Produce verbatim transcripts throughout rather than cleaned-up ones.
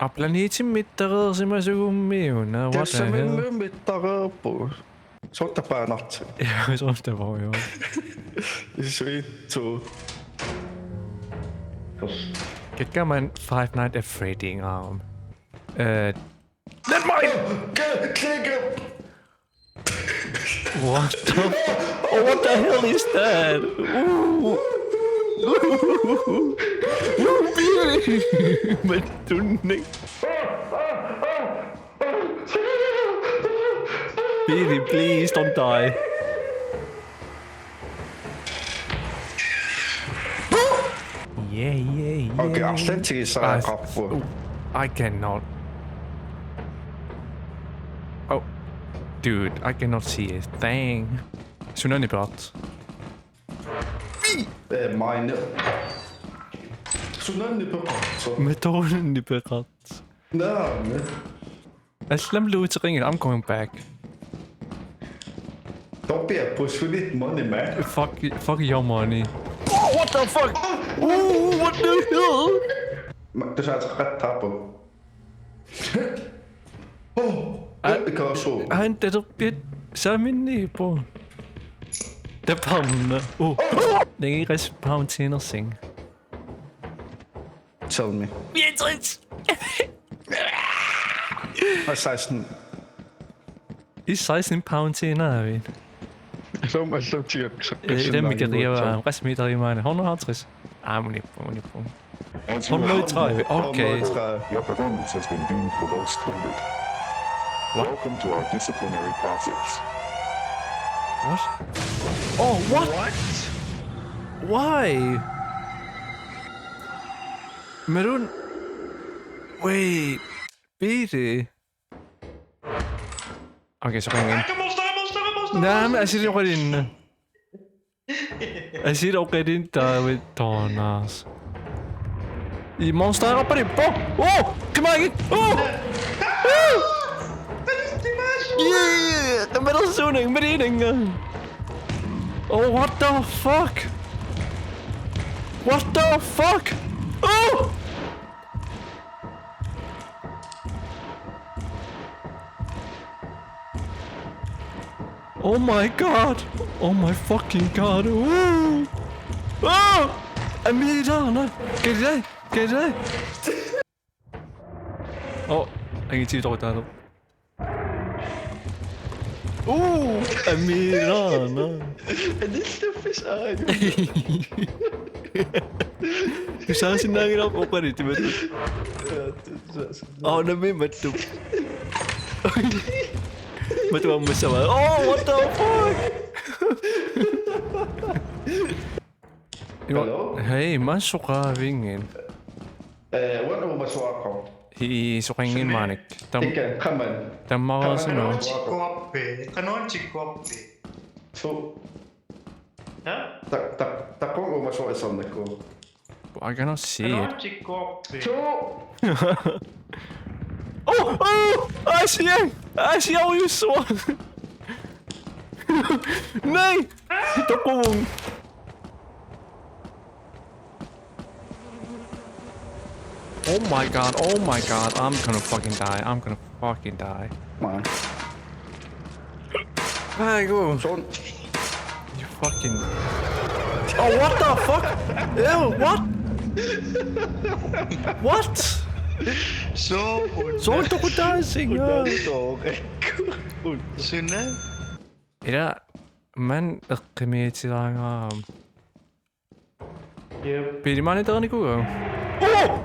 Aa, planetimi mittareersimasugummi una. What the hell? Tassami mittareerpugut. Soorlu tapaannartoq. Ja, soorlu tapaannartoq. Isuitsu. Kikkaman Five Nights at Freddy'ngaarami. Øh, never mind! K-, klikke! What the, oh, what the hell is that? Ooh. Ooh, Piri! Mattunnik. Piri, please don't die. Yeah, yeah, yeah. Okay, arlaatigisariaqarpoq. Ah, oh, I cannot. Oh, dude, I cannot see a thing. Sunani peqartoq. Eh, mine. Sunani peqartoq. Matoorunani peqartoq. Naa, me. Aslam looteqanngilaq, I'm going back. Don't be a pussy, we need money, man. Fuck, fuck your money. Oh, what the fuck? Ooh, what the hell? Ma-, tusaateqattaarpoq. Oh, ah, eh, kaasu. Ah, talerpiat saaminniippoq. Tapaamma. Oh. Nangeqas pound tjener seng. Tell me. Beatrice! Aa, seksten. Is seksten pound til en af en. Som er så til at... Øh, den vi kan rive af. Resten vi der i mig. Hundrede og halvtreds. Ah, må lige bruge, må lige bruge. Hundrede og tredive. Okay. Hundrede og tredive. Your performance has been deemed below standard. What? Welcome to our disciplinary process. What? Oh, what? What? Why? Melon. Wait. Piri. Okay, så ring ind. Nej, men altså, det var din. Altså, det var din, der er ved Donas. I monster er oppe på. Oh, come on. Oh. Oh. Yeah, the middle zoning, middle. Oh, what the fuck? What the fuck? Oh! Oh my god! Oh my fucking god! Ooh! Oh! Amira, no! Get it! Get it! Oh, I need to talk that up. Ooh, Amira, no. And this stuff is on. Tusaasinnaanngilarput oqalutit, matu. Oh, nammineq mattup. Matu ammassavara. Oh, what the fuck? Hello? Hey, massoqaavigit. Eh, what was what? Hi, soqanngimmat. Tam-, Tika, come on. Tammaraasuna. Come on. Qanoq tikkuarpit? Qanoq tikkuarpit? Su. Ha? Ta-, ta-, takuuk uumasuaq isernakku. I cannot see it. Qanoq tikkuarpit? Su. Oh, oh! Asia! Asia, oh, you saw. Nej! Toquvunga. Oh my god, oh my god, I'm gonna fucking die, I'm gonna fucking die. Come on. Hey, go. Son. You fucking... Oh, what the fuck? Ew, what? What? So, so toqutaasinnga. Suna? Ila, man eqqumiiteraangaarami. Yep. Piri, maani taranikuugakkit. Oh!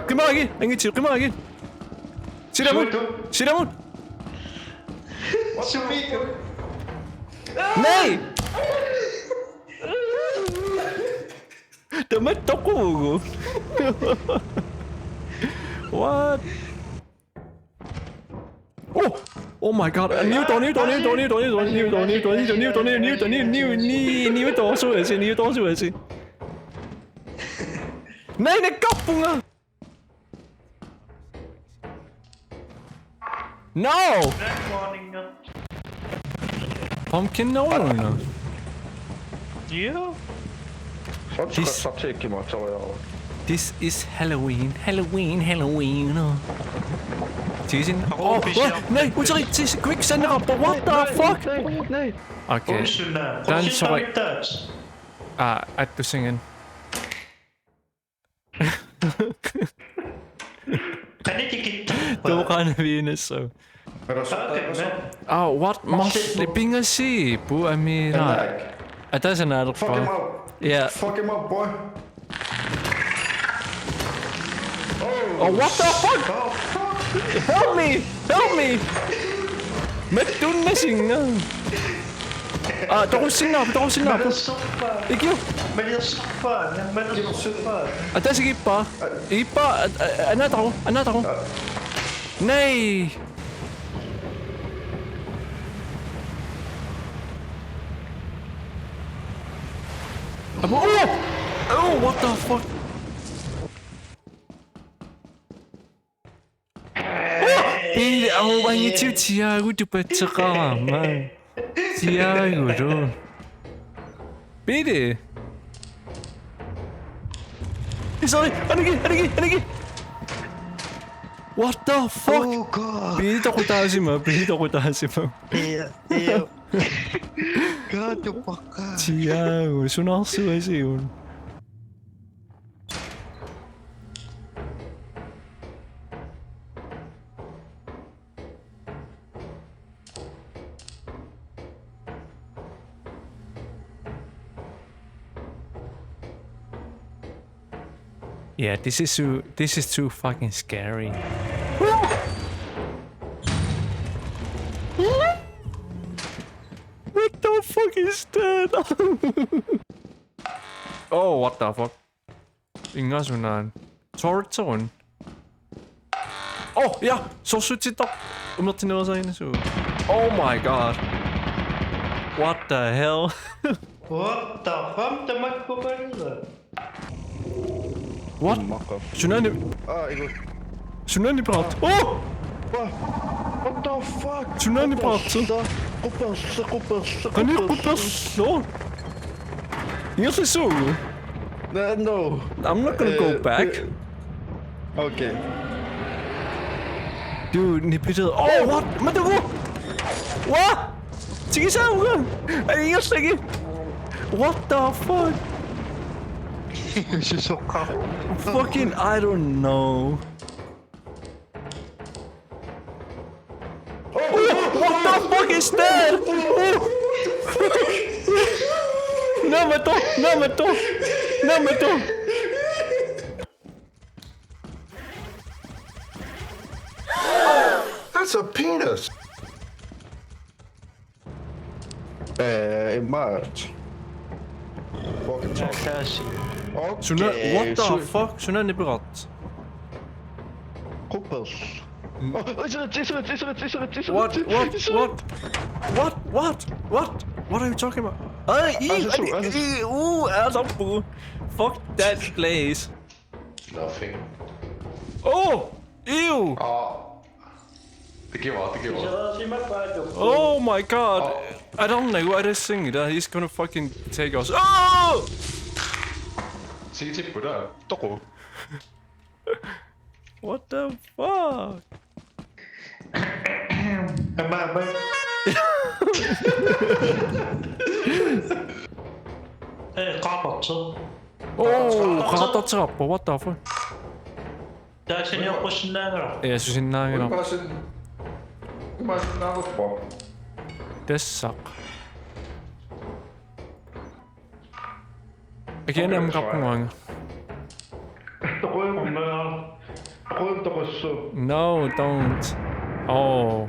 Qimaagit! Angitsi, qimaagit! Silamut! Shoot. Silamut! What the fuck? Nej! Tamatta toquvugut. What? Oh! Oh my god! Niutoq, niutoq, niutoq, suasi, niutoq, suasi. Nej, nej, kappunga! No! Pumpkin, no, no, no. Yeah. This, this is Halloween, Halloween, Halloween. Tiisin. Oh, oh, nej, uterit, tiis, quicksand, what the fuck? Nej, nej. Okay. Undskyld, nej. Den så ikke. Ah, at du synger. Kan det ikke? Du kan vinde, så. Er der så, okay, er der så? Men Ah, what? Masli pinga si, bu amina. Heller ikke. At der er sådan, at Fuck him up. Yeah. Fuck him up, boy. Oh, what the fuck? Oh, fuck. Help me! Help me! Mattunnasinga. Ah, toqussinnaavutit, toqussinnaavutit. Maliorsorpaa. Ikiu. Maliorsorpaa. Maliorsorpaa. Ataasiinnarpara. Ippaa, a-, a-, anaataru, anaataru. Nej. Apo, oh! Oh, what the fuck? Oh! Pili, au, wangi tiu tiagu tu patseqarama. Tiagu tu. Pili. Eh, sorry, anigi, anigi, anigi. What the fuck? Oh, God. Pili toqutaasima, pili toqutaasima. Yeah, yeah. God, you fucker. Tiagu, sunaarsuasiun. Yeah, this is too, this is too fucking scary. What the fuck is that? Oh, what the fuck? Ingasunaan. Torturen. Oh, ja! Sorsutittoq! Umertinnerusarinnasu. Oh my god. What the hell? What the fuck? Tamakku palilla. What? Makka. Sunaana. Ah, igu. Sunaana paat. Oh! What? What the fuck? Sunaana paat. Qupersi, qupersi, qupersi, Qani qupersi. Qupersi? Oh. Yes, I saw you. No, no. I'm not gonna go Eh, back. Eh, okay. Dude, nipitet. Oh, what? Matagu! What? Sige sa ako. Ay, yes, sige. What the fuck? Susuka. Fucking, I don't know. Oh, what the fuck is that? Oh. Namato, namato, namato. That's a penis. Eh, it might. Fucking talk. Takashi. Okay, Suna-, what the su- fuck? Sunaana nipiqartoq. Qupersi. Mm. Oh, it's a, it's a, it's a, it's a, it's a, What? What? What? What? What? What? What are you talking about? Ah, ew, Asasu, ah, asasu. Ew, ooh, asapu. Fuck that place. Nothing. Oh! Ew! Ah. Thank you, thank you. Oh my god! Oh. I don't know what is saying that he's gonna fucking take us. Oh! Sige, tippu der. Toqu. What the fuck? Am I, am I? Eh, qaaqartoq. Oh, qaaqartoq. What the fuck? Taasini oqqusinnaagara. Ja, susinnaagara. Imaasin, imaasinnaagara. Tassaq. Again, I'm got one. Toqu-, toqu-, toqu-, No, don't. Oh.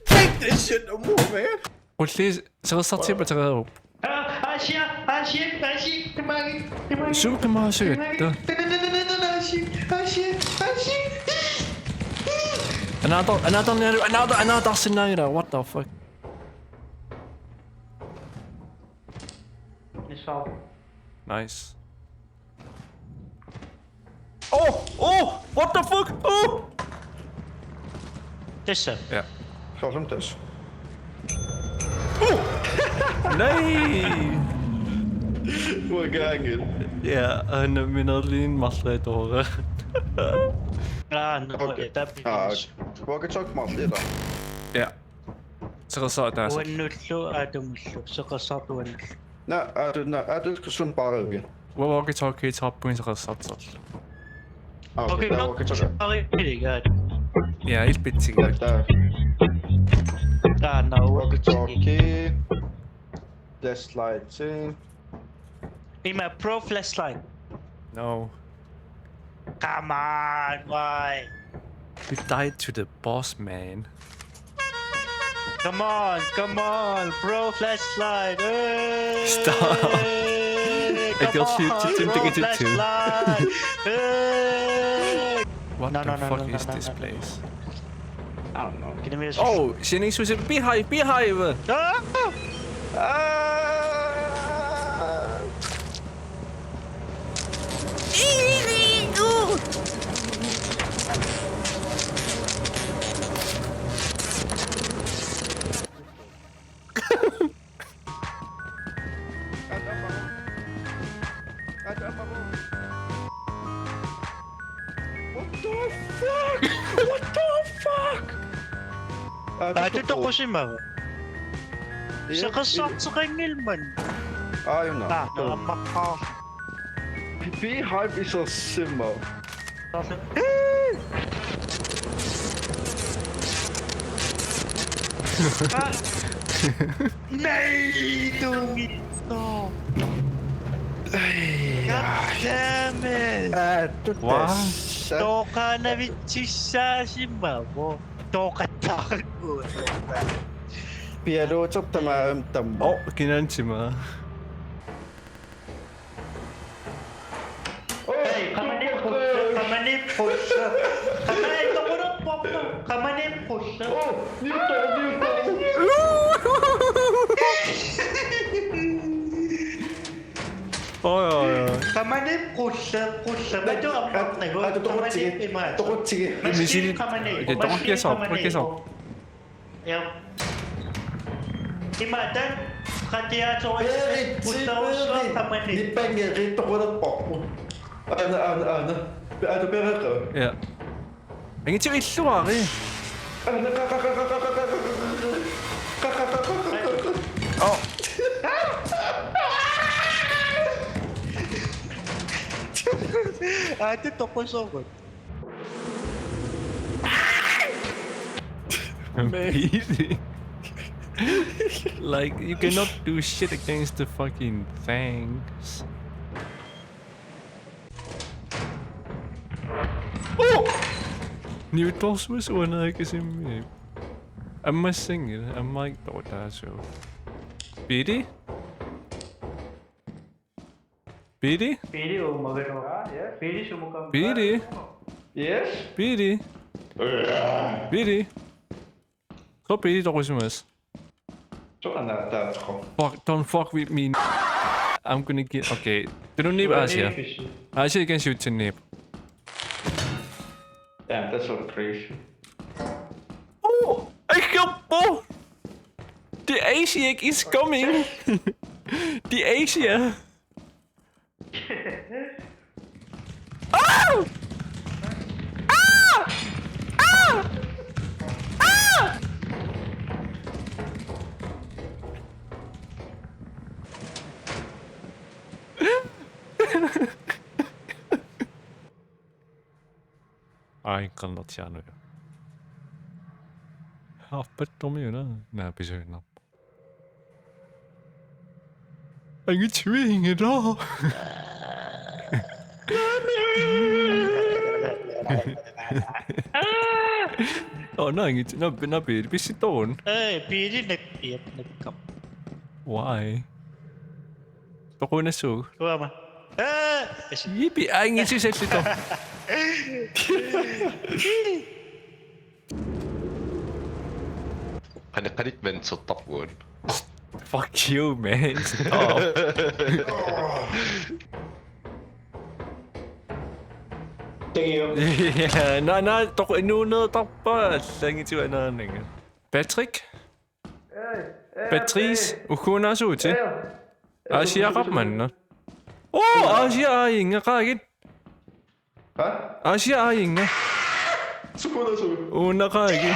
Take this shit no more, man. Qulli seqertartiipatereerup. Ah, ah, shit, ah, shit, ah, shit, come on, come on. Suukimaasagatta. Come on, come on, come on, ah, shit, ah, shit, ah, shit. Another, another, another, another sinnaanngilaq. What the fuck? It's all. Nice. Oh! Oh! What the fuck? Oh! Tassa. Ja. Soorlu tassa. Oh! Nej! Uanga angel. Ja, han er min lige en masla i dårlig. Ah, no, Okay. That Ah, is walkie-talkie marluk, ilaa? Ja. Seqersaartaasa. Uannullu Atumullu. Seqersaartuannullu. Naa, Aatu, naa, Aatu, sun paarivia? Walkie-talkie taarpunga seqersaartarlu. Ah, okay, Okay, taava no, walkie-talkie. Sorry, ilaa. Ja, ilpitsigit. Taava. Taanna Walkie-talkie. Flashlight, eh? Ima pro flashlight. No. Come on, why? We died to the boss man. Come on, come on, pro flashlight. Hey! Stop. Come It got you on, to pro think it too. Flashlight. Hey! What No, the no, no, fuck no, no, is no, this no. Place? I don't know. Can you Oh, Shanice was a beehive, beehive. Ah! Ah! What the fuck? What the fuck? Aatu toqusimava. Seqersaarteqanngilaq. Aajuna. Ah, naammaqqaa. Beehive is a symbol. Nej, du mit. Nå. God damn it. Aatu Wow. tassa. Tooqaanavitsissaasimavoq. Tooqattaarukku. Pialuutertama tamma. Oh, kinantima. Hey, qamani pussa, qamani pussa. Qamani toqulerpoq, qamani pussa. Oh, niuto, niuto. Oi, oi, oi. Qamani pussa, pussa. Matu ammarnagu. Aatu toqutsigi, Qamani imaat. Toqutsigi. Missile. Qamani. Okay, toqukkiasoq, toqukkiasoq. Ja. Imaattoq, radiator, Peeri, pussa, peeri. qamani. Nipanngeri toqulerpoq. Aana, aana, aana. Aatu peereqqa. Ja. Angitigut illuari. Aana, qa, qa, qa. Oh. Aatu toqusoorput. Amazing. Like, you cannot do shit against the fucking things. Oh! Niutorsuaq uanga kisimi. Ammassanngilaq, ammaattoq taassuma. Piri? Piri? Piri uumagaluaq. Ah, yes. Piri sumukam. Piri? Yes? Piri? Piri? Ko Piri toqusimasoq. Soqanartaartoq. Fuck, don't fuck with me. I'm gonna get, okay. Tununniippoq Asia. Asia kan shootinniippoq. Damn, that's so crazy. Oh, I got ball. The Asia is coming. The Asia. Ah! Ah! Ah! Ah! Ai, kannattaa. Aappaattormiuna naapisuinnarpoq. Angitiviinngilaq. Oh, no, angit-, no, no, Piri, pissittoruna. Hey, Piri nap-, yep, nappikka. Why? Toqunassuugut. Kuama. Eh! Yipi, angitivissalluta. Qani, qanit mansertarpugut. Fuck you, man. Stop. Thank you. Ja, na, na, toq inuuneertarpa, allangitigut anaanaga. Patrick? Patrice, ugguunaasuutit? Aasiaqarmanna. Oh, Asia aajinngaqaagit. Hva? Asia aajinga. Sukunasu. Uunaqaagi.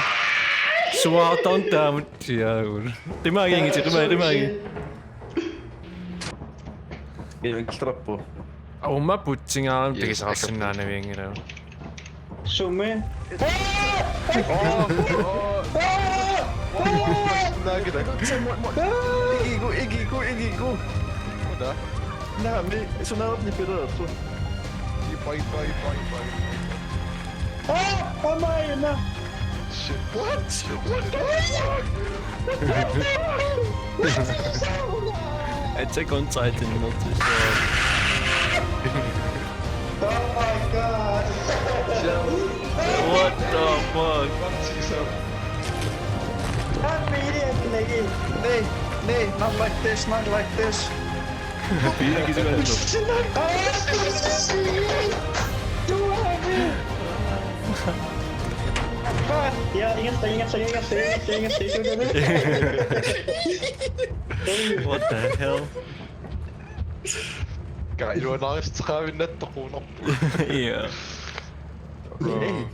Suaartartoq taamut siaagul. Qimaagi ingitit, qimaagi, qimaagi. Ivikiltarpu. Aumma putsingaarami. Yes, takisaarsinnaanavianngilaq. Sumi. Igigu, igigu, igigu. Naami, sunaarni pilertu. Bye, bye, bye, bye. Ah, amaina. Shit. What? What the fuck? Attack on Titan, not this one. Oh my god. What the fuck? Fuck yourself. Happy idiot lagi. Nee, nee, not like this, not like this. Piikkisivaa. Ja, ingerta, ingerta, ingerta, ingerta, ingerta. What the hell? Ka iluanaarissaqaavinnattoq quunarpu. Ja. Bro.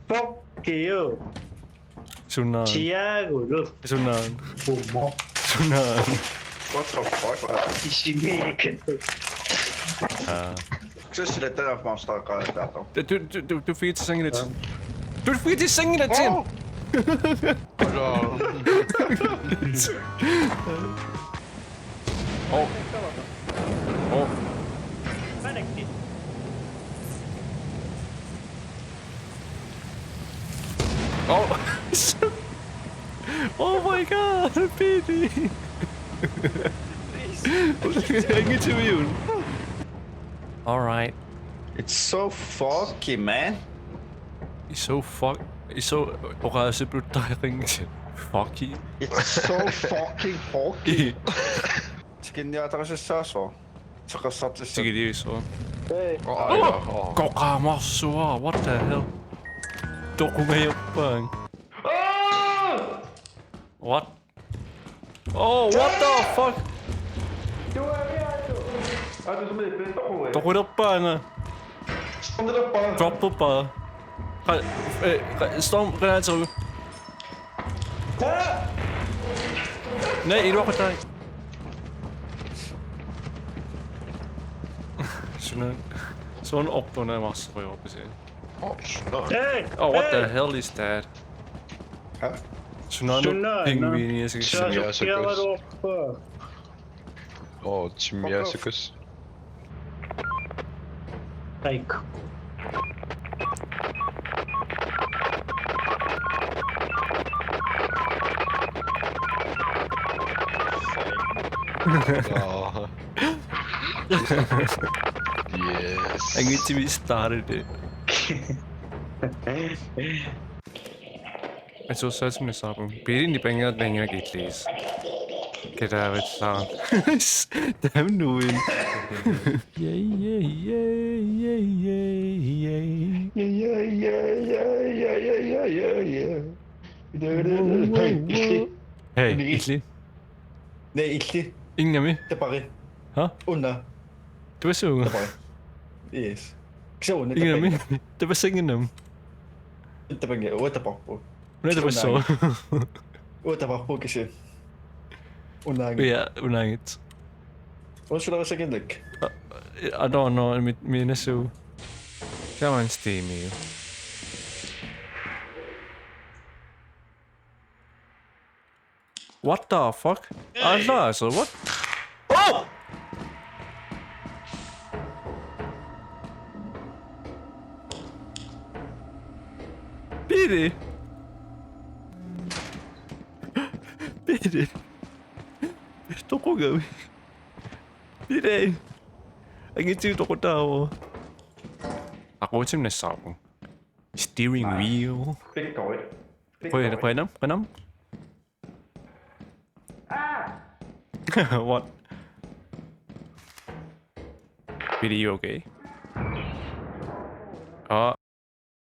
Fuck you. Sunaana. Siaagulu. Sunaana. Bummo. Sunaana. What the fuck? Isimiikatu. Ah. Just let that monster go. Du, du, du, du fik til sengen lidt. Du fik til sengen lidt til. Oh! Oh. Oh. Oh. Oh my god, P D. Ringe til mig, Jul. All right. It's so foggy, man. It's so fuck. It's so oqaasipluttariaqanngitsoq. Foggy. It's so fucking foggy. Tikinniartarisassaasoq. Seqersaartissat. Tikiliisoq. Hey. Oh, oh, oh. Koqaamarsua, what the hell? Toqungajappaanga. Ah! What? Oh, what the fuck? Toqulerpaanga. Dropperpaa. Qa-, eh, qa-, storm, qanaateru. Nej, iluaqutai. Suna, suna ortunaamaarsorujoorpisi. Oh, suna. Hey! Oh, what the hell is that? Hæ? Sunaana. Sunaana. Pingvini, jeg skal sige. Sunaana. Sunaana. Oh, Jimmy, jeg skal s- Like. Oh. Yes. I need to be started it. Asuussaasimmi saapun. Piilinni pangaat pangaat killiis. Kadaavit saan. Damn nuin. Yay, yay, yay, yay, yay, yay. Yeah, yeah, yeah. Whoa, whoa, whoa. Hey, illit. Hey, illit. Illit. Nee, illit. Ingami. Tapari. Hæ? Una. Tapassuunga. Tapari. Yes. Kisa una. Ingami. Tapari. Tapassanginam. Tapangi, uanga taparput. Una tapassooq. Uanga taparput kisi. Unaangi. Ja, unaangit. Uanga sulerissaginnakku. I don't know, mi, mi nasu. Come on, Steamy. What the fuck? Hey. Alla, so what? Oh! Piri. Piri. Toqugami. Piri. Angitsigu toqutaavoq. Aquutim nassaarpoq. Steering wheel. Big boy. Big boy. Qujanaq, qujanaq, qujanaq. Ah! What? Piri, you okay? Ah.